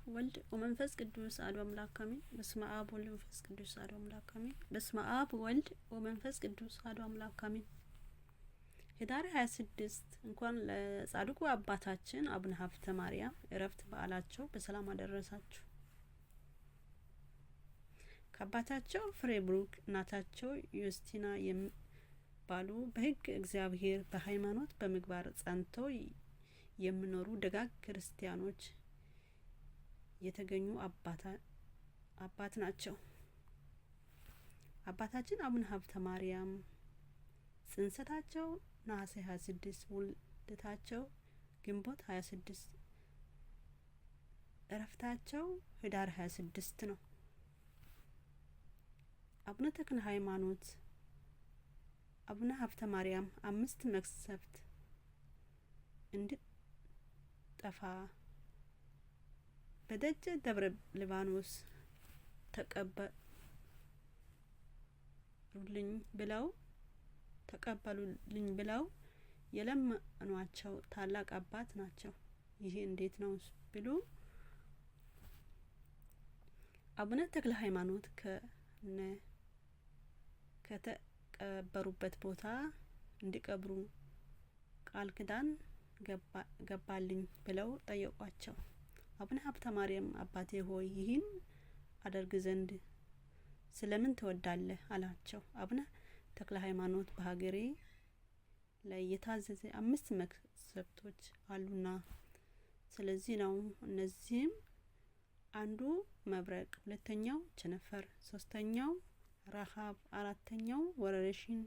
ወልድ ወመንፈስ ቅዱስ አሐዱ አምላክ አሜን። በስመ አብ ወልድ ወመንፈስ ቅዱስ አሐዱ አምላክ አሜን። በስመ አብ ወልድ ወመንፈስ ቅዱስ አሐዱ አምላክ አሜን። ህዳር 26 እንኳን ለጻድቁ አባታችን አቡነ ሀብተ ማርያም ዕረፍት በዓላቸው በሰላም አደረሳችሁ። ከአባታቸው ፍሬ ብሩክ እናታቸው ዮስቲና የሚባሉ በሕግ እግዚአብሔር በሃይማኖት በምግባር ጸንተው የሚኖሩ ደጋግ ክርስቲያኖች የተገኙ አባት ናቸው። አባታችን አቡነ ሀብተ ማርያም ጽንሰታቸው ነሐሴ 26፣ ውልደታቸው ግንቦት 26፣ እረፍታቸው ህዳር 26 ነው። አቡነ ተክለ ሃይማኖት አቡነ ሀብተ ማርያም አምስት መቅሰፍት እንዲጠፋ በደጀ ደብረ ሊባኖስ ተቀበሉልኝ ብለው የለመኗቸው ታላቅ አባት ናቸው። ይህ እንዴት ነው ቢሉ፣ አቡነ ተክለ ሃይማኖት ከተቀበሩበት ቦታ እንዲቀብሩ ቃል ኪዳን ገባልኝ ብለው ጠየቋቸው። አቡነ ሀብተ ማርያም "አባቴ ሆይ፣ ይህን አደርግ ዘንድ ስለምን ትወዳለህ?" አላቸው። አቡነ ተክለ ሃይማኖት "በሀገሬ ላይ የታዘዘ አምስት መቅሰፍቶች አሉና ስለዚህ ነው። እነዚህም አንዱ መብረቅ፣ ሁለተኛው ቸነፈር፣ ሶስተኛው ረሀብ፣ አራተኛው ወረርሽኝ፣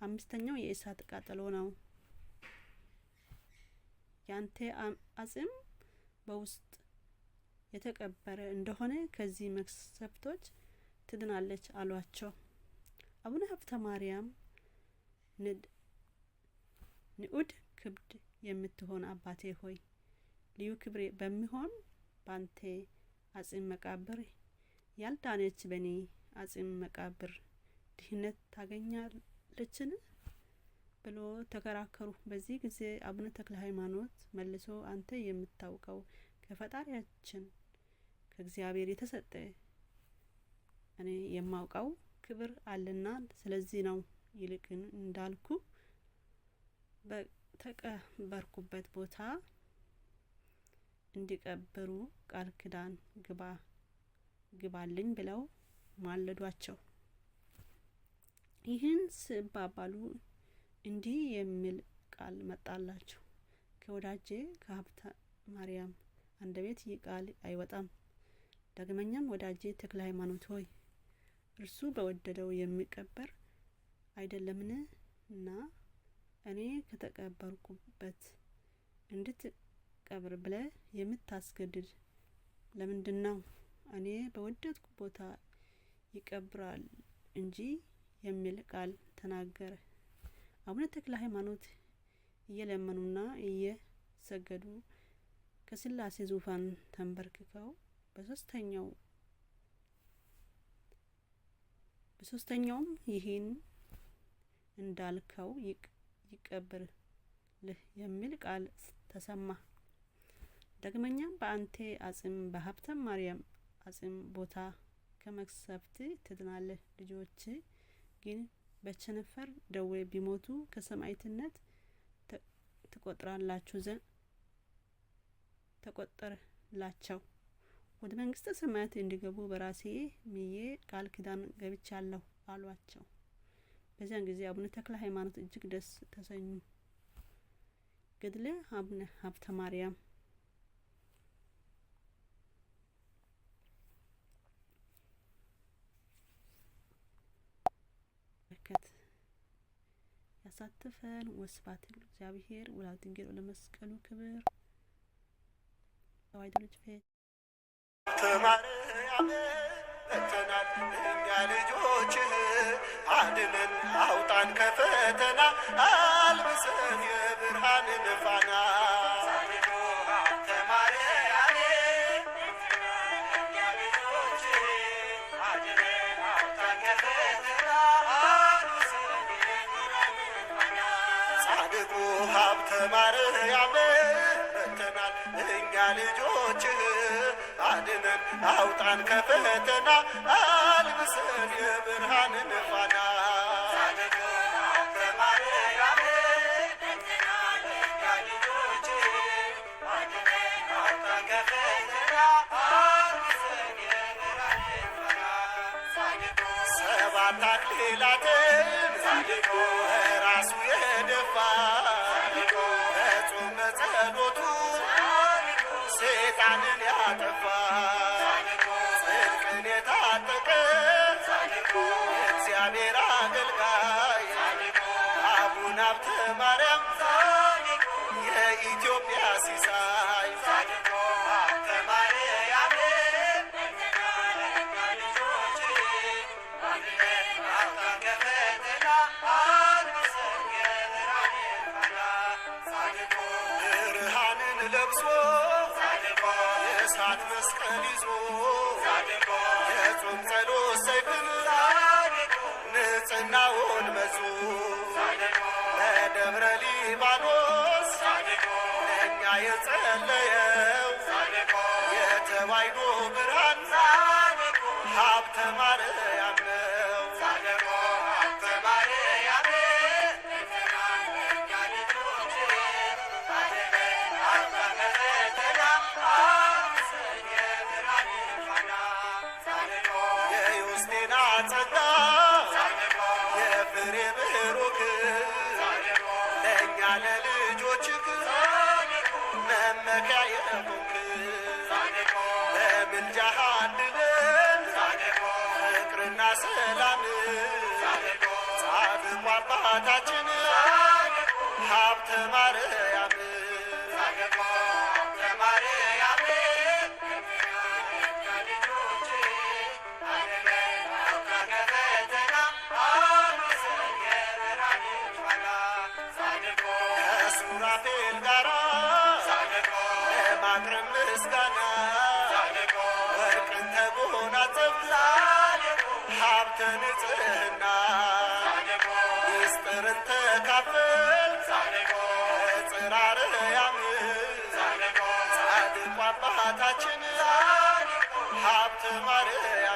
አምስተኛው የእሳት ቃጠሎ ነው። ያንተ አጽም በውስጥ የተቀበረ እንደሆነ ከዚህ መቅሰፍቶች ትድናለች" አሏቸው። አቡነ ሀብተ ማርያም "ንዑድ ክብድ የምትሆን አባቴ ሆይ፣ ልዩ ክብሬ በሚሆን ባንተ አጽም መቃብር ያልዳነች በእኔ አጽም መቃብር ድህነት ታገኛለችን?" ብሎ ተከራከሩ። በዚህ ጊዜ አቡነ ተክለ ሃይማኖት መልሶ "አንተ የምታውቀው ከፈጣሪያችን ከእግዚአብሔር የተሰጠ እኔ የማውቀው ክብር አለና ስለዚህ ነው። ይልቅ እንዳልኩ በተቀበርኩበት ቦታ እንዲቀብሩ ቃል ኪዳን ግባልኝ" ብለው ማለዷቸው። ይህን ሲባባሉ እንዲህ የሚል ቃል መጣላቸው። "ከወዳጄ ከሀብተ ማርያም አንደበት ይህ ቃል አይወጣም። ዳግመኛም ወዳጄ ተክለ ሃይማኖት ሆይ፣ እርሱ በወደደው የሚቀበር አይደለምን? እና እኔ ከተቀበርኩበት እንድትቀብር ብለህ የምታስገድድ ለምንድን ነው? እኔ በወደድኩ ቦታ ይቀብራል እንጂ" የሚል ቃል ተናገረ። አቡነ ተክለ ሃይማኖት እየለመኑና እየሰገዱ ከስላሴ ዙፋን ተንበርክከው በሶስተኛውም "ይህን እንዳልከው ይቀበርልህ" የሚል ቃል ተሰማ። ዳግመኛም "በአንተ አጽም በሀብተ ማርያም አጽም ቦታ ከመቅሰፍት ትድናለህ። ልጆችህ ግን በቸነፈር ደዌ ቢሞቱ ከሰማዕትነት ትቆጠራላችሁ ዘንድ ተቆጠርላቸው ወደ መንግስተ ሰማያት እንዲገቡ በራሴ ምዬ ቃል ኪዳን ገብቻለሁ" አሏቸው። በዚያን ጊዜ አቡነ ተክለ ሃይማኖት እጅግ ደስ ተሰኙ። ገድለ አቡነ ሀብተ ማርያም። በረከት ያሳትፈን። ወስብሐት ለእግዚአብሔር ወለወላዲቱ ድንግል ወለመስቀሉ ክቡር። ተዋሕዶ ልጅ ማርያም መጥተናል እኛ ልጆችህ፣ አድነን አውጣን ከፈተና፣ አልብሰን የብርሃንን ፋና። ሀብተ ማርያም እኛ ልጆችህ፣ አድነን አውጣን ከፈተና፣ አልብሰን የብርሃንን ፋና። ጻድቁ ሀብተ ማርያም መጥተናል እኛ ልጆችህ። አድነን አውጣን ከፈተና አልብሰን የብርሃንን ፋና። ሰባት አክሊላትን ራሱ የደፋ፣ በጾም በጸሎቱ ሰይጣንን ያጠፋ፣ ጽድቅን የታጠቀ የእግዚአብሔር አገልጋይ አቡነ ሀብተ ማርያም የኢትዮጵያ ሲሳይ። ብርሃንን ለብሶ የእሳት መስቀል ይዞ፣ የጾም ጸሎት ሰይፍን ንጽሕናውን መዞ፣ በደብረ ሊባኖስ ለእኛ የጸለየው የተዋሕዶ ብርሃን ሀብተ ማርያም ነው። የዮስቴና ጸጋ የፍሬ ብሩክ ለእኛ ለልጆችህ መመኪያ የሆንክ፣ በምልጃህ አድለን ፍቅርና ሰላም ጻድቁ አባታችን ሀብተ ማርያም። ከሱራፌል ጋራ ለማቅረብ ምስጋና ወርቅን ተጎናጸፍ ሀብተ ንጽሕና፣ ምስጢርን ተካፈል ጽራርያም ጻድቁ አባታችን ሀብተ ማርያም።